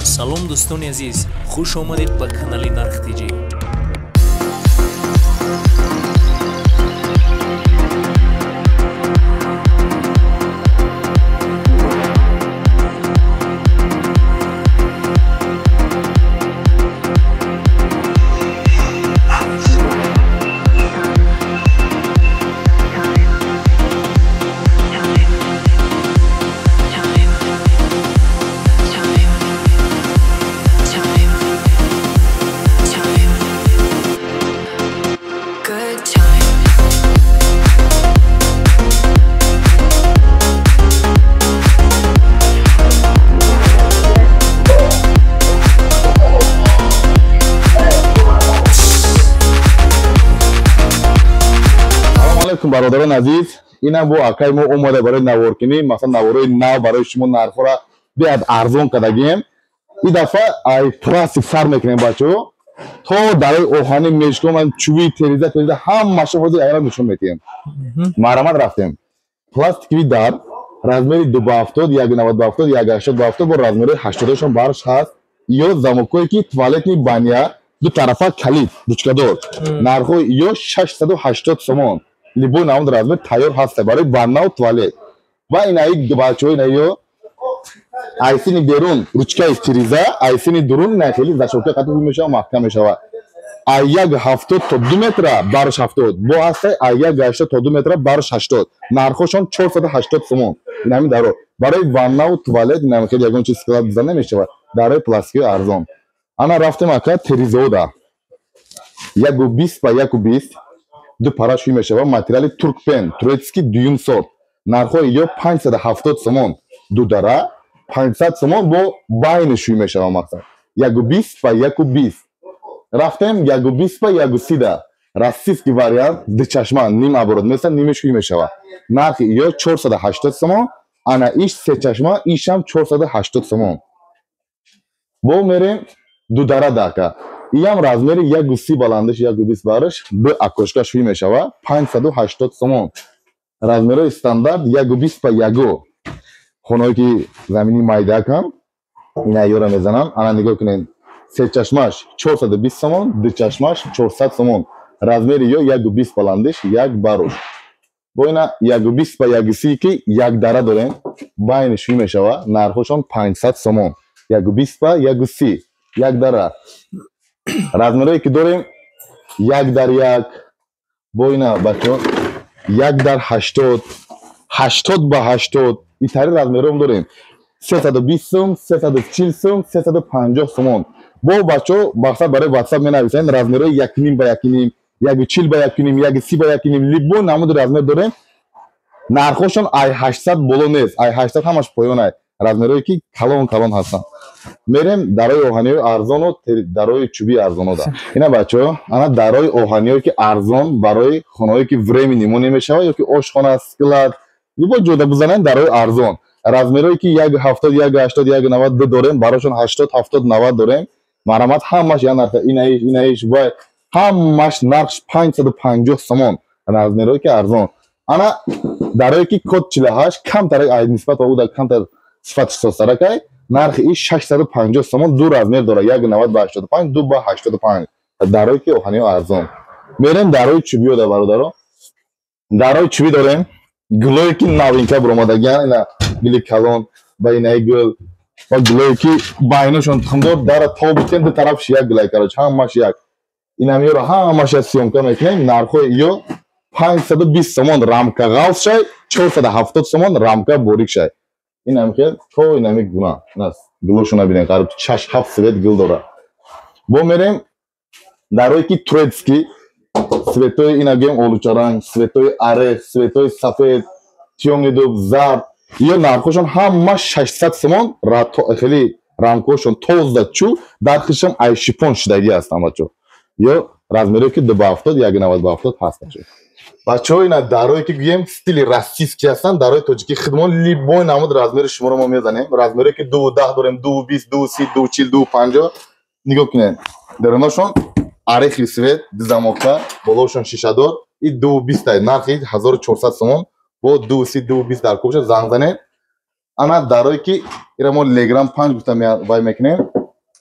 Салом дӯстони азиз, хуш омадед ба канали Нарх ТЖ. Бародарон азиз, инам бо акай мо омада барои наворкунӣ, масалан наворои нав барои шумо нархҳоро биад арзон кардагием. Ин дафъа ай пластик сар мекунем бачаҳо, то дарои оҳанӣ, мешкон, чӯби, тереза ҳамаашо ҳозир айра нишон метиҳем. Марамат рафтем. Пластикови дар размери 2 ба 70, 1,90 ба 70, 1,80 ба 70 бо размери 80-шон барш ҳаст. Ё замокое ки туалетни баня, ду тарафа калид, ручкадор. Нархҳои ё 680 сомон. Любой намуд размер тайёр ҳаста барои ваннау туалет. Ва инаи бачаҳо, инаё айсини берун ручкаи тириза, айсини дурун ина хеле зашока қатъ мешава, маҳкам мешава. Ай 1,70 то 2 метра барш 70, бо ҳаста ай 1,80 то 2 метра барш 80. Нархошон 480 сомон. Инами даро барои ваннау туалет, инами хеле ягон чиз склад бизан намешава. Дарои пластикии арзон. Ана рафтем ака тиризода. 1,20 ба 1,20 ду пара шӯй мешава, материали туркпен, турецкий дуюм сорт. Нархҳои ё 570 сомон, ду дара 500 сомон бо байни шӯй мешава, мақсад 1,20 ба 1,20. Рафтем 1,20 ба 1,30 да российский вариант, ду чашма, ним оборот меса, ними шӯй мешава. Нархи ё 480 сомон. Ана иш се чашма, ишам 480 сомон. Бо мерем ду дара дака, иям размери 1,30 баландиш, 1,20 барш, ду окошка шӯй мешава, 580 сомон. Размерои стандарт 1,20 ба 1. Хонаое ки замини майдакам, ина ёра мезанам. Ана нигоҳ кунед, се чашмаш 420 сомон, ду чашмаш 400 сомон. Размери ё 1,20 баландиш, 1 баруш. Бо ина 1,20 ба 1,30 ки як дара дорем, байни шӯй мешава, нархошон 500 сомон. 1,20 ба 1,30, як дара. Размерое ки дорем 1 дар 1, бо ина бачаҳо 1 дар 80, 80 ба 80, итари размером дорем. 320 сум, 340 сум, 350 сомон. Бо бачаҳо мақсад барои ватсап менависанд, размерои 1,5 ба 1,5, 1,40 ба 1,5, 1,30 ба 1,5, любой намуди размер дорем. Нархошон ай 800 боло нест, ай 800 ҳамаш поёнай. Размерое ки калон калон ҳастанд. Мерем дарои оҳаниҳои арзону дарои чӯбии арзонода. Ина бачаҳо, ана дарои оҳаниҳое ки арзон барои хонаҳое ки временный монӣ мешава ё ки ошхона, склад, любой ҷода бизанем, дарои арзон. Размерое ки 1,70, 1,80, 1,90 ду дорем, барошон 80, 70, 90 дорем. Марамат ҳамаш як нарха, инаиш, инаиш, вай ҳамаш нархш 550 сомон. Размерое ки арзон. Ана дарое ки код 48 камтар ай нисбат ба уда камтар сифатш созтаракай, нархи иш 650 сомон, ду размер дорад, 1,90 ба 85, 2 ба 85. Дарое ки оҳаниҳо арзон. Мерем дарои чӯбиёда бародаро. Дарои чӯбӣ дорем, гулое ки новинка буромадагиан, ина гули калон ба инаи гул ва гулое ки байношон тухмдор, дара то битем ду тарафш як гулай, короче ҳамаш як. Инамиёро ҳамаш як съёмка мекунем. Нархҳои ё 520 сомон рамка ғалз шай, 470 сомон рамка борик шай. Инам хел то инами гуна гулошона бинем, қариб шаш ҳафт цвет гул дорад. Бо мерем дарое ки турецкий, цветои ина гӯем олучаранг, цветои орех, цветои сафед, тёмный дуб, зард. Ё нархошон ҳама 600 сомон. Хеле рамкошон тоза чӯ, дархишам ай шипон шидагӣ ҳастанд бачо. Ё размерое ки 2 ба 70, 1,90 ба 70 ҳаст бачо. Бачаҳо, ина дарое ки гӯем стили российский ҳастанд, дарои тоҷикӣ хидмон, любой намуд размери шуморо мо мезанем. Размерое ки 2,10 дорем, 2,20, 2,30, 2,40, 2,50. Нигоҳ кунед, даруношон орехи цвет, дизамока, болошон шишадор. И 2,20 ай, нархи 1400 сомон. Бо 2,30, 2,20 дар кобша занг занед. Ана дарое ки ира мо Легран 5 гуфта вай мекунем,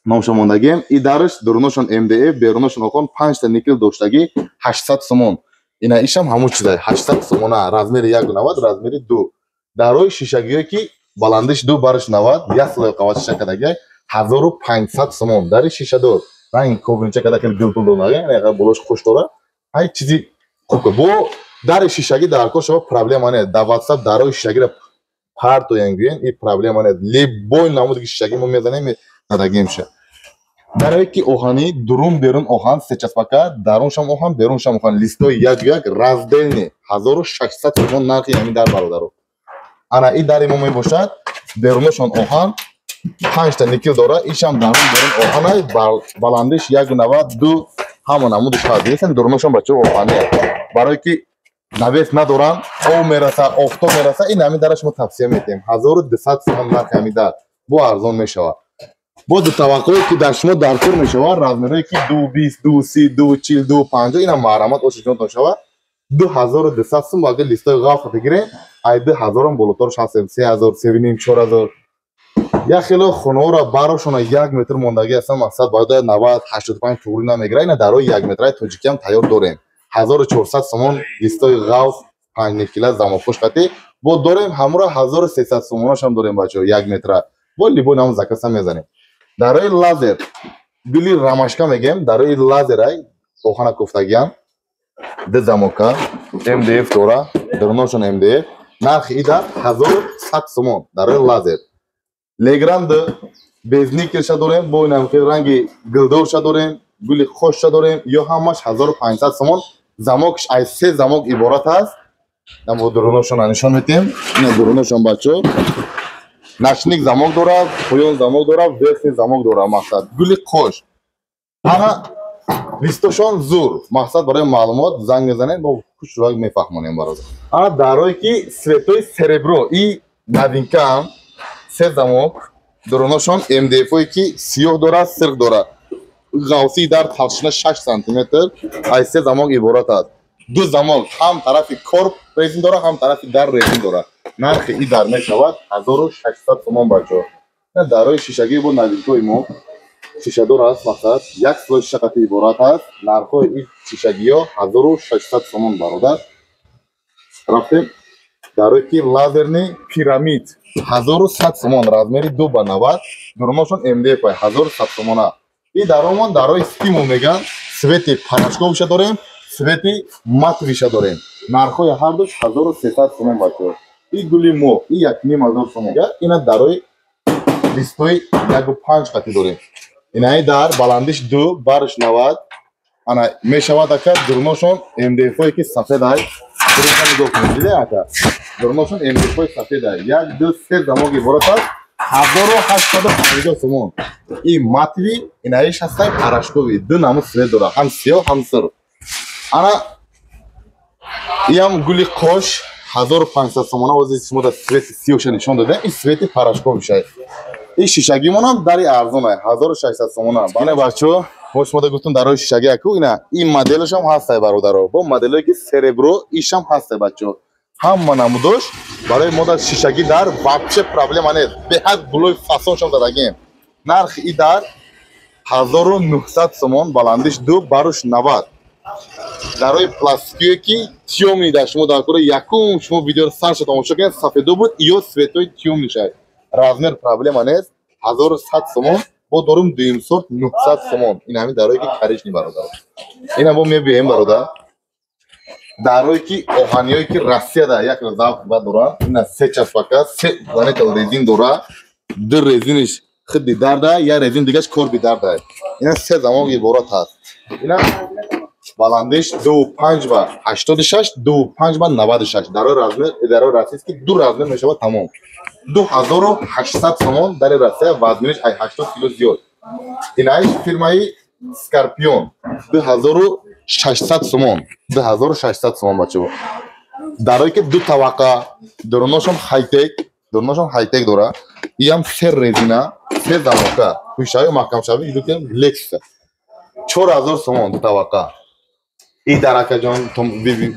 номшо мондагием. И дараш дуруношон МДФ, беруношон охон, 5 та никел доштагӣ, 800 сомон. Ина ишам ҳамун чизай, 800 сомона, размери 1,90, размери 2. Дарои шишагие ки баландиш 2, бараш 90, як слой қават шиша кардагиай, 1500 сомон. Дари шишадор, ранги ковринча када, хеле гулпул донага, яъне болош хуш дора. Ҳай чизи хуб. Бо дари шишагӣ дар кор шава, проблема не. Дар WhatsApp дарои шишагиро партоян, гӯен, и проблема не. Любой намуди шишагӣ мо мезанем, задагиемша. Дарое ки оҳанӣ, дурун берун оҳан, сечаспака, даруншам оҳан, беруншам оҳан, листои як як, раздельный, 1600 сомон нархи ҳамин дар, бародаро. Ана и дари мо мебошад, берунашон оҳан, панҷта никел дора, ишам дарун берун оҳанай, баландиш 1,92, ҳама намудиш ҳаст. Дидесен, дурунашон, бачаҳо, оҳанӣ. Барое ки навес надоранд, об мераса, офтоб мераса, ин ҳамин дара шумо тавсия метиҳем. 1200 сомон нархи ҳамин дар, бо арзон мешавад. Бо ду таваққое ки дар шумо даркор мешавад, размерое ки 2,20, 2,30, 2,40, 2,50, инам маҳрамат ошишонтон шавад, 2200 сум. Агар листои ғаф бигирем, ай 2000-ам болотарш ҳастем, 3000, 3,5, 4000. Як хело хонаҳоро барошона 1 метр мондагӣ ҳастан, мақсад бояд 90, 85 туғри намегира. Ина дарои 1 метраи тоҷикиам тайёр дорем, 1400 сомон, листои ғаф, панҷникила, замокпӯш қатӣ. Бо дорем ҳамуро 1300 сомонашам дорем, бачаҳо, 1 метра. Бо любой намуд заказа мезанем. Дарои лазер, гули ромашка мегем, дарои лазерай, охана кофтагиам, ду замока, МДФ дора, даруношон МДФ, нархи и дар 1100 сомон, дарои лазер. Легранд без никелша дорем, бо инам ранги гилдорша дорем, гули хошша дорем, ё ҳамаш 1500 сомон. Замокш аз се замок иборат аст. Намо дуруношона нишон метиҳем. Ина дуруношон, бачо, ночник замок дорад, поён замок дорад, верхний замок дорад. Мақсад, гули қош. Ана листошон зур. Мақсад, барои маълумот занг мезанем, бо хушрӯ мефаҳмонем, бародар. Ана дарое ки цветои серебро, и новинкаам, се замок, дуруношон МДФое ки сиёҳ дорад, сирх дорад, ғавсии дар толщина 6 сантиметр, аз се замок иборат аст. Ду замок ҳам тарафи корп резин дорад, ҳам тарафи дар резин дорад. Нархи и дар мешавад 1600 сомон, бачаҳо. Дарои шишагӣ бо новинкои мо шишадор аст, мақсад, як слой шиша қати иборат аст. Нархҳои ин шишагиҳо 1600 сомон, бародар. Рафтем, дарое ки лазерный пирамид, 1100 сомон, размери 2 ба 90, дуруношон МДФ, 1100 сомона. И даромон дарои стимул меган, цвети порошковиша дорем, цвети матовиша дорем, нархҳои ҳардуш 1300 сомон, бачаҳо. И гули мо, и 1500 сомон. Ина дарои листои 1,5 қати дорем. Инаи дар баландиш 2, барш 90 ана мешавад, ака. Дурношон МДФое ки сафедай, дуруша нигоҳ кунед, диде, ака, дурношон МДФои сафедай, як, ду, се замок иборат аст, 1850 сомон. И матовый, инаиш ҳастай порошковый, ду намуд цвет дорад, ҳам сиёҳ, ҳам сир. Ана иам гули қош, 1500 сомона. Ози шумо дар цвети сиёша нишон додем, ин цвети порошковишай. Ин шишагимонам дари арзонай, 1600 сомона. Ина, бачаҳо, мо шумо да гуфтум дарои шишаги аку, ина ин моделашам ҳастай, бародаро. Бо моделое ки серебро, ишам ҳастай, бачаҳо, ҳама намудош. Барои мо дар шишагӣ дар вообще проблема нест, беҳад гулои фасоншам задагем. Нархи и дар 1900 сомон, баландиш 2, баруш 90. Дарои пластикие ки тёмный дар шумо дар кора, якум шумо видеоро сарша тамошо кунед, сафедо буд, ё цветои тёмный шай, размер проблема нест, 1100 сомон. Бо дорум дуюм сорт, 900 сомон. Ин ҳамин дарое ки коричневый, бародар. Ина бо мебием, бародар, дарое ки оҳаниое ки Россияда як завқ ба доранд. Ина се часпака, се планета резин дора, ду резиниш хидди дарда, як резин дигаш корби дарда. Ина се замок иборат ҳаст. Ина баландиш 2,5 ба 86, 2,5 ба 96. Дарои размер, дарои российский ду размер мешавад, тамом. 2800 сомон. Дари Россия вазниниш ай 80 кило зиёд. Инаиш фирмаи Скорпион, 2600 сомон, 2600 сомон, бачаҳо. Дарое ки ду табақа, дуруношон хайтек, дуруношон хайтек дора, иам се резина, се замока, ҳушави маҳкамшавӣ, Лексуса, 4000 сомон, ду табақа. И дар, акаҷон,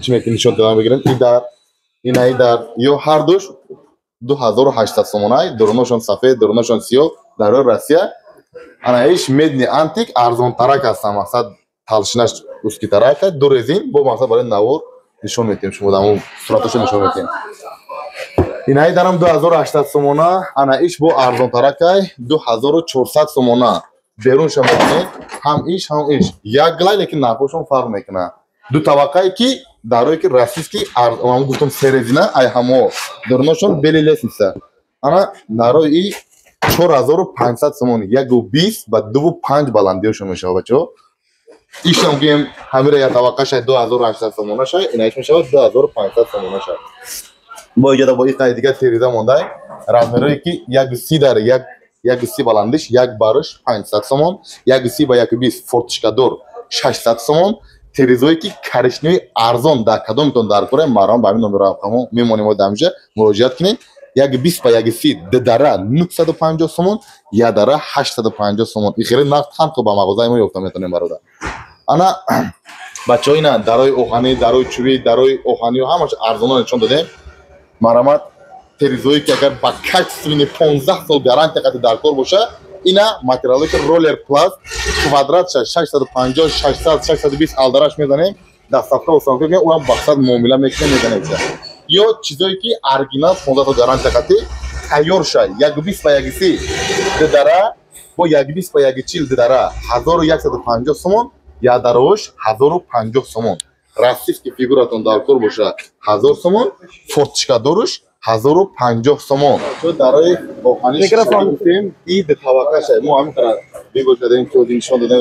чӣ меки нишон додам, бигирем. И дар, ина и дар, ё ҳардуш 2800 сомонай, дуруношон сафед, дуруношон сиёҳ, дарои Россия. Ана иш медный антик арзонтарак ҳастан, мақсад толщина ш узкий тарак, ду резин, бо мақсад барои навор нишон метиҳем шумо, дамо сураташо нишон метиҳем. Инаи дарам 2800 сомона, ана иш бо арзонтаракай 2400 сомона. Берунша мебинед, ҳам иш, ҳам иш як гилай, лекин нархошон фарқ мекунад. Ду табақае ки дарое ки российский, ам гуфтам, се резина ай ҳамо, дуруношон белый лестница. Ана дарои и 4500 сомон, 1,20 ба 2,5 баландиёшон мешавад, бачаҳо. Ишам гӯем, ҳамира як табақашай 2800 сомона шай, инаиш мешавад 2500 сомона шай. Бо иҷода бо иқаи дига тереза мондай, размерое ки 1,30 дар 1,30 баландиш, як барш 500 сомон, 1,30 ба 1,20, форточка дор 600 сомон. Терезое ки коричневый арзон дар кадомитон дар кора, марҳам, ба ҳамин номер рақамо мемонем, мо дамҷа муроҷиат кунед. 1,20 ба 1,30, дидара 950 сомон, ядара 850 сомон. Ихеле нарх танҳо ба мағозаи мо ёфта метавонем, бародар. Ана бачаҳо, ина дарои оҳанӣ, дарои чӯбӣ, дарои оҳанию ҳамаш арзонро нишон додем. Марҳамат, терезое ки агар ба качественный 15 сол гарантия қати дар кор боша, ина материалое ки роллер пласт, квадратша 650, 600, 620 алдараш мезанем, доставка установка мекунем, уам бақсад муомила мекунем, мезанем. Ё чизое ки оригинал 15 сол гарантия қати тайёр ша, 1,20 ба 1,30 дидара, бо 1,20 ба 1,40 дидара 1150 сомон, ядарош 1050 сомон. Российский фигуратон дар кор боша, 1000 сомон, форточка доруш 1050 сомон. Дарои оҳани гуфтем, и ду табақаша мо ҳамин қадар бигӯ кардем, ки ози нишон додем.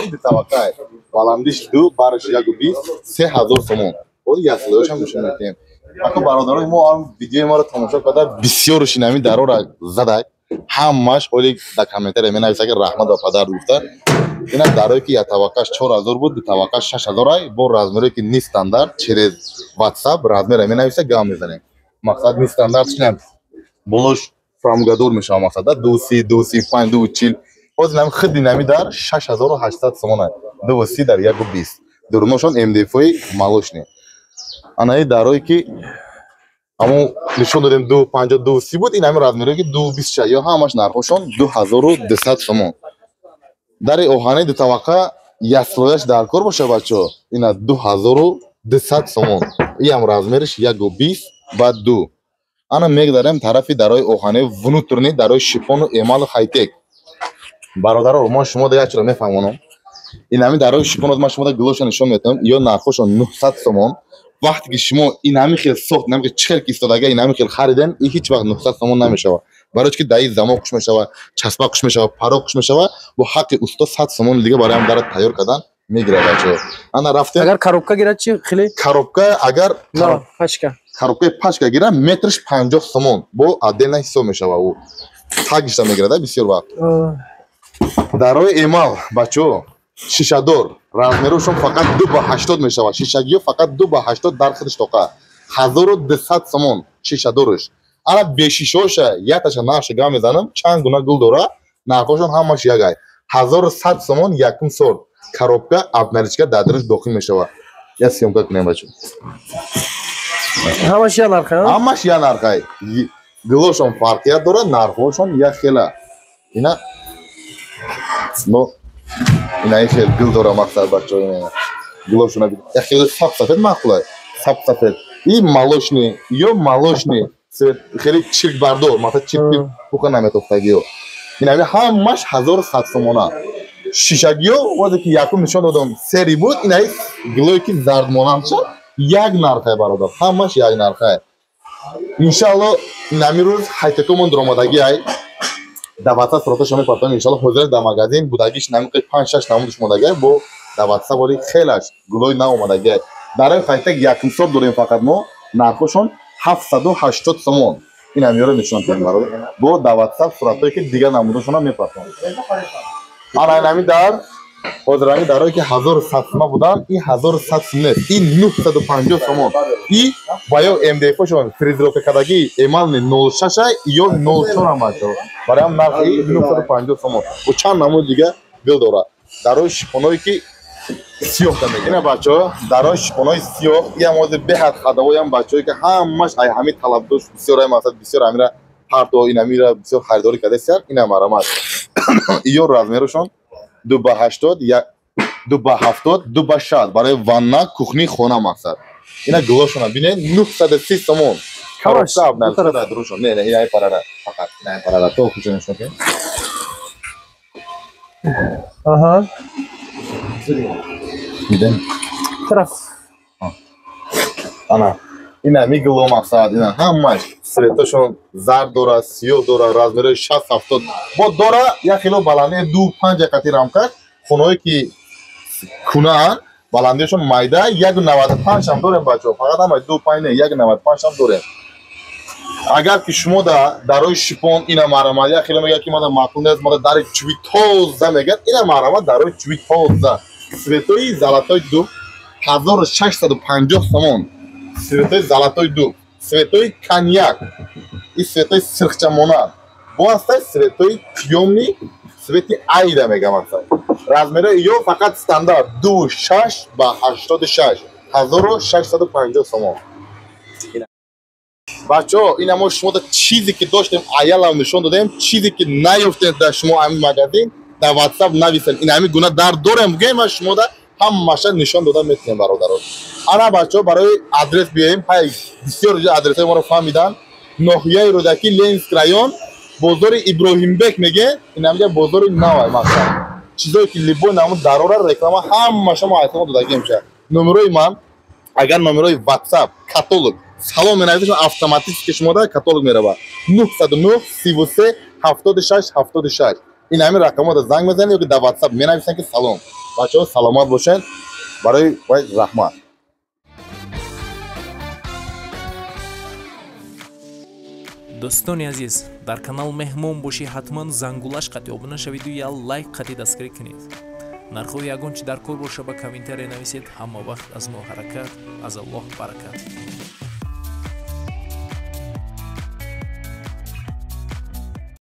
И ду табақа, баландиш ду, барш 1,20, 3000 сомон. Ози яслоёшам нишон медиҳем. Ако бародарои мо ҳам видеои моро тамошо карда, бисёрш инами дарора задак, ҳамаш оли дар комментария менависа, ки раҳмат ба падар гуфта. Ина дарое ки як табақаш 4000 буд, ду табақаш 6000 ай, бо размере ки нестандарт, через WhatsApp размера менависа, гам мезанем. Мақсад нестандарт чинам болош фрамугадор мешава, мақсад да 2,30, 2,35, 2,40. Ҳозир нами хиди нами дар 6800 сомона, 2,30 дар 1,20, дуруношон МДФ-ои молочный. Анаи дарое ки амо нишон додем, 2,50, 2,30 буд, ин ҳами размере ки 2,20 ша, ё ҳамаш нархошон 2200 сомон. Дари оҳани дутабақа яслояш дар кор боша, бачаҳо, ина 2200 сомон, иам размериш 1,20 ба ду. Ана мегдарем тарафи дарои оҳани внутренний, дарои шипону эмалу хайтек. Бародаро, мо шумо да як чиро мефаҳмонам. Ин ҳами дарои шипону ман шумо да гилоша нишон метавам, ё нархошон 900 сомон. Вақте ки шумо ин ҳами хел сохт, ин ҳами хел чӣ хел ки истодага, ин ҳами хел харидем, ин ҳеҷ вақт 900 сомон намешавад. Барои чӣ ки даи замок хуш мешава, часпак хуш мешава, парок хуш мешава, бо ҳаққи усто 100 сомони дига барои ҳам дара тайёр кардан мегирад, бачаҳо. Ана рафтем. Агар коробка гирад чӣ хеле? Коробка агар На, пачка. Коробкаи пачка гира, метрш 50 сомон, бо отдельно ҳисоб мешава, ӯ тагишта мегирад бисёр вақт. Дарои эмал, бачаҳо, шишадор, размерошон фақат 2 ба 80 мешавад. Шишагиё фақат 2 ба 80, дар худаш тоқа 1200 сомон шишадорш. Ана бешишоша якташа нархша гап мезанам, чанд гуна гул дора, нархошон ҳамаш ягай, 1100 сомон. Якум сорт коробка, обналичка дар дараш дохил мешавад. Я съёмка кунем, бачо. Ҳамаш як нарх, а? Ҳамаш як нархай, гулошон фарқият дорад, нархҳошон як хела. Ина но ина ин хел гул дора, мақсад, бачаҳо, ина гулошона як хел саб сафед маъқулай, саб сафед и молочный, ё молочный цвет, хеле чиркбардор, мақсад чирк буха наметофтагиё. Ин ҳами ҳамаш 1100 сомона. Шишагиё возе ки якум нишон додам, серый буд, ин ҳами гулое ки зардмонанд ша, як нархай, бародар, ҳамаш як нархай. Иншалло, ин ҳами рӯз хайтекомон дуромадагӣ ай дар ватсап суроташа мепартоем, иншалло. Ҳозир дар магазин будагиш намиқи панҷ шаш намудаш омадагӣ, бо дар ватсап вори хелаш гулои нав омадагӣ. Дар ин хайтек якум сорт дорем фақат мо, нархошон 780 сомон. Ин ҳамиёро нишон додем, бародар, бо дар ватсап суратҳое ки дигар намудашонам мепартоем. Ана ин ҳами дар ҳозир ҳами дарое ки 1100 сума буданд, ин 1100 сум нест, ин 950 сомон. И ва ё МДФ-шон фрезеровка кардагӣ, эмални 0,6 ё 0,4 ам, бачаҳо, барои ҳам нархи 950 сомон, бо чанд намуди дига гул дорад. Дарои шифоное ки Сиёҳ да мегирем. Ина бачаҳо, дарои шипонои сиёҳ, иам ҳозир беҳад хадавоям бачаҳое ки ҳамаш ай ҳамин талаб дошт, бисёр ай мақсад бисёр ҳамира парто инамира бисёр харидорӣ кардасиян, ина марамат. Иё размерашон 2 ба 80, 2 ба 70, 2 ба 60 барои ванна, кухни, хона мақсад. Ина гулошона бинед 930 сомон. Коробка абнал друшон. Не, не, ина парара фақат, ина парара то куча нишон ки. Аҳа. Дидем. Тараф. Ана. Ина мигло мақсад, ина ҳамаш цветашон зард дора, сиёҳ дора, размерои 60-70. Бо дора як хило баландии 2.5 қати рамка, хонаҳое ки кунаанд, баландиашон майда 1.95 ҳам дорем бачаҳо. Фақат ҳама 2.5 не, 1.95 ҳам дорем. Агар ки шумо да дарои шипон ина марамат, як хило мегӯяд ки мада маъқул нест, мада дари чӯби тоза мегӯяд, ина марамат дарои чӯби тоза. Цветои золотой дуб 1650 сомон. Цветои золотой дуб, цветои коньяк, и цветои сирхчамонанд. Бо ҳастай цветои тёмный, цвети айда мегам ҳастай. Размерои ё фақат стандарт 2.6 ба 86, 1650 сомон. Бачаҳо, ина мо шумо да чизе ки доштем аялам нишон додем, чизе ки наёфтем дар шумо ҳамин магазин, дар WhatsApp нависен. Ин ҳамин гуна дар дорем, гӯем ма шумо да ҳамаша нишон дода метавонем бародарон. Ана бачаҳо, барои адрес биёем, ҳай бисёр ҷо адресҳои моро фаҳмидан. Ноҳияи Рӯдакӣ, Ленинск район, бозори Иброҳимбек меге, ин ҳамҷа бозори навай мақсад. Чизое ки либои намуд дарора реклама ҳамаша мо айтома додагием ша. Номерои ман, агар номерои WhatsApp, каталог, салом менависед, автоматически шумо да каталог мерава. 909 33 76 76. Ин ҳамин рақамҳо занг мезанед ё ки дар WhatsApp менависед ки салом. Бачаҳо саломат бошед. Барои вай раҳмат. Дӯстони азиз, дар канал меҳмон бошӣ, ҳатман зангулаш қати обуна шавиду я лайк қати дастгирӣ кунед. Нархҳои ягон чи дар кор боша ба комментария нависед. Ҳама вақт аз мо ҳаракат, аз Аллоҳ баракат.